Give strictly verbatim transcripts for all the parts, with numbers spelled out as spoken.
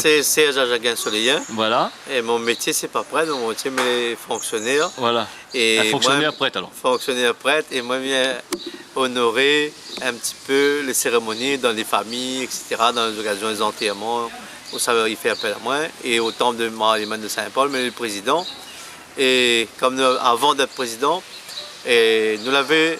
C'est Serge Ajaguin Soleilhin. Voilà. Et mon métier, c'est pas prêtre, mon métier, mais fonctionnaire. Voilà. Et un fonctionnaire moi, prêtre, alors. Fonctionnaire prêtre, et moi, je viens honorer un petit peu les cérémonies dans les familles, et cetera, dans les occasions des enterrements, où ça, il fait appel à moi, et au temple de Marie-Madeleine de Saint-Paul, mais le président. Et comme nous, avant d'être président, et nous l'avons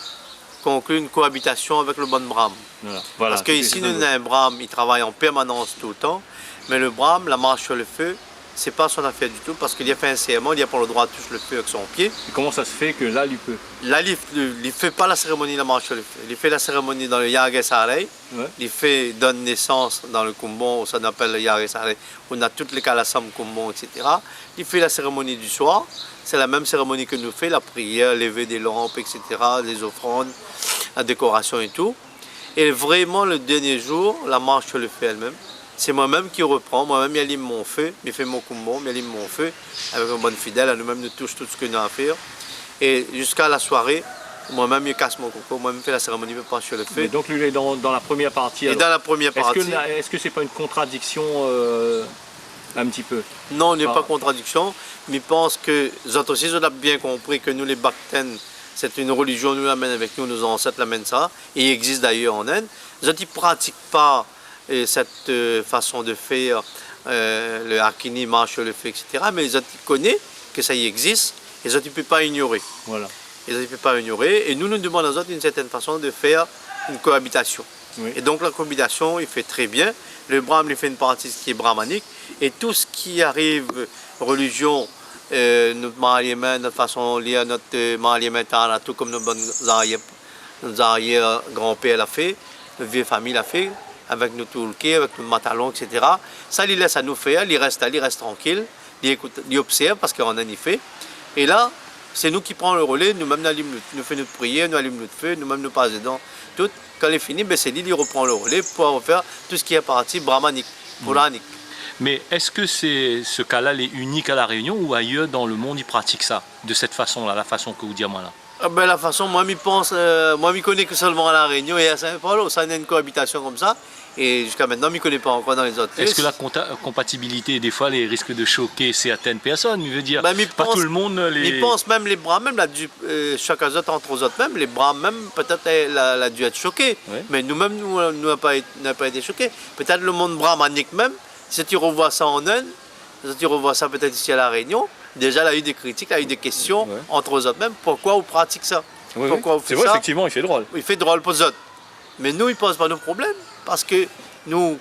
conclu une cohabitation avec le bann Brame. Voilà. Voilà, c'était ça. Parce que ici, nou néna in Brame, i travay an permanans toultan. Mé le Brame, la marche sur le feu, c'est pas son affaire du tout, parce que li la fé in sèrman, li la pa le droi toush le fé avèk son pié. Et comment ça se fait que là, lui peut ? Là, li, li, li fé pa la cérémonie la marche sur le feu. Li fé la cérémonie dans le Yagé Saré. Ouais. Li fé, donn nésans dans le Koumbon, ou sa nou apèl le Yagé Saré, ou néna tout lé kalasanm Koumbon, et cetera. Li fé la cérémonie du soir. C'est la même cérémonie que nous fait, la prière, lever des lampes, et cetera, les offrandes, la décoration et tout. Et vraiment, le dernier jour, la marche sur le feu elle-même, c'est moi-même qui reprend, moi-même, mi alim mon fé, mi fé mon Koumbon, mi alim mon fé, avèk mon bann fidèl, anou mèm, nou toush tout sak nou néna a fèr. Et jusqu'à la soirée, moi-même, mi kas mon koko, moi-même, mi fé la cérémonie, mi pas sur le feu. Mais donc, lui, il est dans, dans la première partie, alors. Et dans la première partie. Est-ce que la, est-ce que c'est pas une contradiction, euh, un petit peu ? Non, il n'est pas contradiction, mais je pense que zot aussi, zot la bien compris que nous, les Bhakten, c'est une religion, nou la amenn avèk nou, nos ancêtres l'amènn sa, et il existe d'ailleurs en Inde. Zot i pratik pa, euh, cette, euh, façon de faire, euh, le Akini, marche sur le feu, et cetera. Mais zot i koné que ça i existe, et zot i pé pa ignorer. Voilà. Et zot i pé pa ignorer. Et nous, nou demann azot, d'une certaine façon, de faire une cohabitation. Oui. Et donc, la cohabitation, il fait très bien. Le Brame, il fait une partie de ce qui est brahmanique. Et tout ce qui arrive, religion, euh, notre mariement, notre façon de lire, notre, euh, mariement, tout comme nos bonnes arrière, nos arrière-grands-pères l'a fait, notre vieille famille l'a fait, avec nos toulké, avec nos matalons, et cetera. Sa, li lès anou fèr, li rès la, li rès trankil. Li ékout, li obsèrv, parske an Inde i fé. É la, sé nou ki pran le relais, nou mèm nou alim nout, nou fé nout prièr, nou alim nout fé, nou mèm nou pas dedan, tout. Kan lé fini, bin, sé li, li repran le relais pou fèr tout ce qui est partie brahmanique, coranique. Mais est-ce que c'est, ce cas-là, il est unique à La Réunion ou ailleurs dans le monde, ils pratiquent ça de cette façon-là, la façon que vous dites à moi là ? Ah bin, la fason, moin, mi pans, euh, moin, mi koné ke sèlman La Réunion é Saint-Paul, sa néna in koabitasion konmsa. É ziska mintnan, mi koné pa ankor dan lézot lil. Est-ce que la conta-, compatibilité, des fois, les risques de choquer certaines personnes, mi vé dir, pa tout le monde, euh, lé... Bin, mi pans, mi pans mèm lé Brame mèm la di, euh, shak azot, ant azot mèm, lé Brame mèm, pétèt, euh, la, la di èt shoké. Ouais. Mé nou mèm, nou, nou la pa, nou la pa été shoké. Pétèt le monde brahmanique mèm, si zot i revoi sa an Inde, zot i revoi sa pétèt isi La Réunion, déza, la u dé kritik, la u dé késtion ant azot mèm, poukoi ou pratik sa ? Oui, oui. Poukoi ou fé sa ? C'est vrai, effectivement, il fait drôle. I fé drol pou zot. Mé nou, i poz pa nout problèm, parske nou,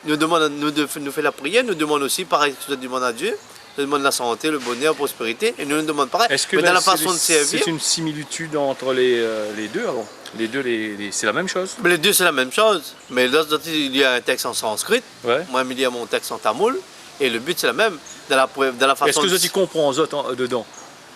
nou demann, nou de-, nou fé la prièr, nou demann osi, parèy ke zot i demann a Dieu, nou demann la santé, le bonheur, la prospérité, é nou, nou demann parèy. Mé dan la fason de sèrvir. Est-ce que la, c'est, c'est une similitude entre les, euh, les deux, alors ? Les deux, les, les, c'est la même chose ? Mé lé dé, sé la mèm shoz. Mé lot, lot, li lir in tèks an sanskrit. Ouais. Moin, mi lir mon tèks an tamoul. É le but, sé la mèm. Dan la prèv, dan la fason... Est-ce que zot i konpran zot an, dedan ?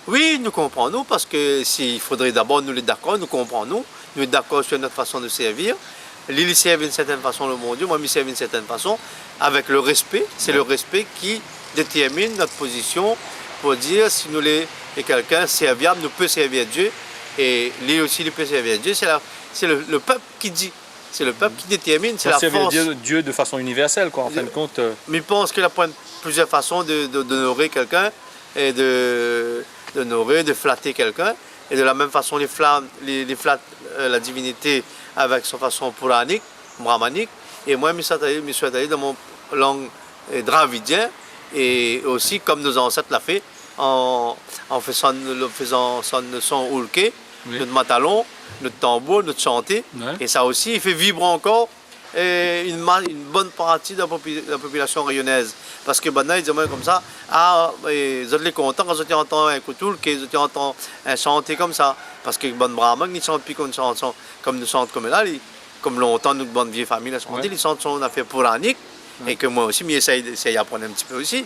Oui, nou konpran nou, parske si, i fodré dabor nou lé dakor, nou konpran nou, nou lé dakor sur nout fason de sèrvir. Li, li sèrv d'une certaine façon le Bon Dieu, moin, mi sèrv d'une certaine façon, avec le respect. C'est le respect qui détermine notre position pour dire si nou lé, lé kèlkin sèrviab, nou pé sèrvir Dieu, é li osi, li pé sèrvir Dieu. Sé la, sé le, le pèp ki di. Sé le pèp ki détèrmine, sé la fors. Sèrvir Dieu, Dieu de façon universelle, quoi, en fin de compte, euh. Mi pans ke la poin plizièr fason de, de, d'onor kèlkin é de, d'onor, de flat kèlkin. É de la mèm fason, li fla-, li, li flat, euh, la divinité avèk son fason pouranik, brahmanik. É moin, mi souèt alé, mi souèt alé dan mon lang, euh, dravidien, é osi konm nout zansèt la fé, an, an fé sonn, an fé sonn nout oulké, oui, nout matalon, nout tanbour, nout shanté. Ouais. É sa osi, i fé vibr ankor, é, in ma-, in bone parti de la popi-, la popilasion rényonèz. Parske banna i di amoin konmsa, ah, é, zot lé kontan kan zot i antann in kou d'oulké, zot i antann in shanté konmsa. Parske bann Brahman i shant pi konm shanson, konm nou shant konm la, li, konm lontan nout bann vié fami la shanté, ouais, li shant son afèr pouranik, ouais, é ke moin osi, mi éséy, éséy aprann in ti pé osi.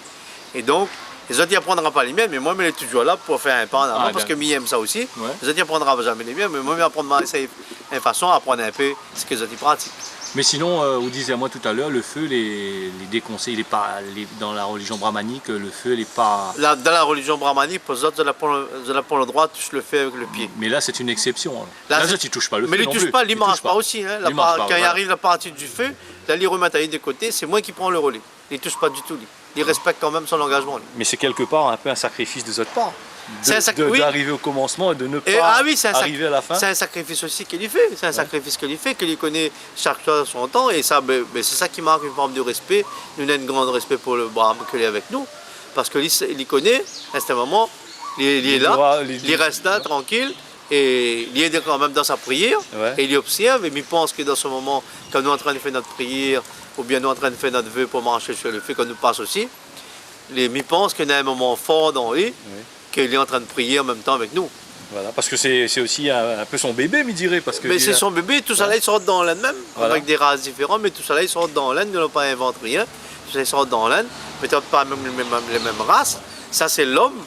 É donk, lézot i aprandra pa lé mien, mé moin, mi lé toujour la pou fé in pa an avan, ah, parske mi èm sa osi. Ouais. Lézot i aprandra zamé lé mien, mé moin, mi aprann, mi éséy in fason aprann in pé sak lézot i pratik. Mais sinon, euh, vous disiez à moi tout à l'heure, le feu, les, les déconseils, il est pas, les, dans la religion brahmanique, le feu, il est pas... La, dan la relijion brahmanik, pou zot, zot la pa, zot la pa le droi toush le fé avèk le pié. Mais là, c'est une exception, hein. La, zot i toush pa le fé non pli. Mé li toush pa, li marsh pa osi, hein. Li marsh pa, voilà. Kan i ariv la parti du feu, la, li remèt ali de koté, sé moin ki pran le relais. Li toush pa ditou, li. Li rèspèk kanmèm son angajman, li. Mais c'est quelque part un peu un sacrifice de votre part, de, Sé in sak-, de, oui. d'arriver au commencement et de ne pas arriver à la fin. Et, ah oui, sé in sak-, sé in sakrifis osi ke li fé. Sé in sakrifis ke li fé, ke li koné shak shoz a son tan. É sa, bin, bin, sé sa ki mark in form de rèspé. Nou néna in gran rèspé pou le brave ke lé avèk nou. Parske li, li koné, a in sèrtin moman, li, li lé la, li rès la, trankil. É li lé kanmèm dan sa priyèr, é li obsèrv, é mi pans ke dan se moman, kan nou lé antrin fé nout priyèr, oubien nou lé antrin fé nout vé pou marsh su le fé, kan nou pas osi, li, mi pans ke néna in moman for dan li, ke li lé antrin priyé an mèm tan avèk nou. Voilà, parce que c'est, c'est aussi un, un peu son bébé, mi diré, parce que... Mé li sé son bébé, tout sa la, i sort dan l'Inde mèm, avèk dé ras diféran, mé tout sa la, i sort dan l'Inde, nou la pa invant rien, tout sa i sort dan l'Inde, pétèt pa mèm lé mèm, lé mèm ras. Sa sé l'om,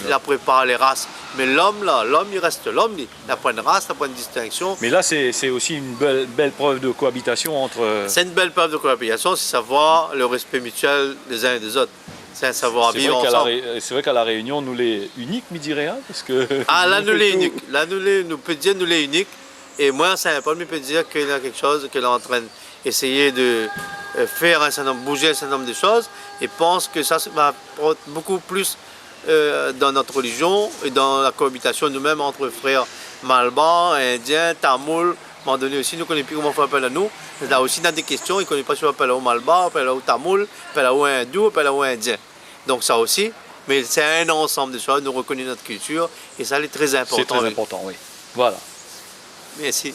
li la prépar lé ras. Mé l'om la, l'om, li rès l'om, li. Na poin ras, na poin distinksyon. Mais là, c'est, c'est aussi une belle, belle preuve de cohabitation entre, euh... Sé in bèl prèv de koabitasion, sé savoir le rèspé mitièl lé zin é lé zot. Sé in savoir viv ansanm. C'est vrai qu'à La Ré-, c'est vrai qu'à La Réunion, nou lé inik, mi diré, hein, parce que... Ah, la, nou lé inik. La, nou lé, nou pé dir nou lé inik. É moin, Saint-Paul, mi pé dir ke néna kékshoz ke lé antrin éséyé de, euh, fèr in sèrtin nonm, bouzé in sèrtin nonm de shoz, é pans ke sa, sa va aport bokou plis, euh, dan nout relizion é dan la koabitasion nou mèm ant frèr malbar, indien, tamoul. A in moman doné osi, nou koné pi koman fo apèl anou. La osi, néna dé késtyon, i koné pa si i apèl aou malbar, apèl aou tamoul, apèl aou indou, apèl aou indien. Donk sa osi, mé sé in ansanm de shoz, nou rekoné nout kiltir, é sa, lé trè inportan. C'est très important, oui. Voilà. Mèrsi.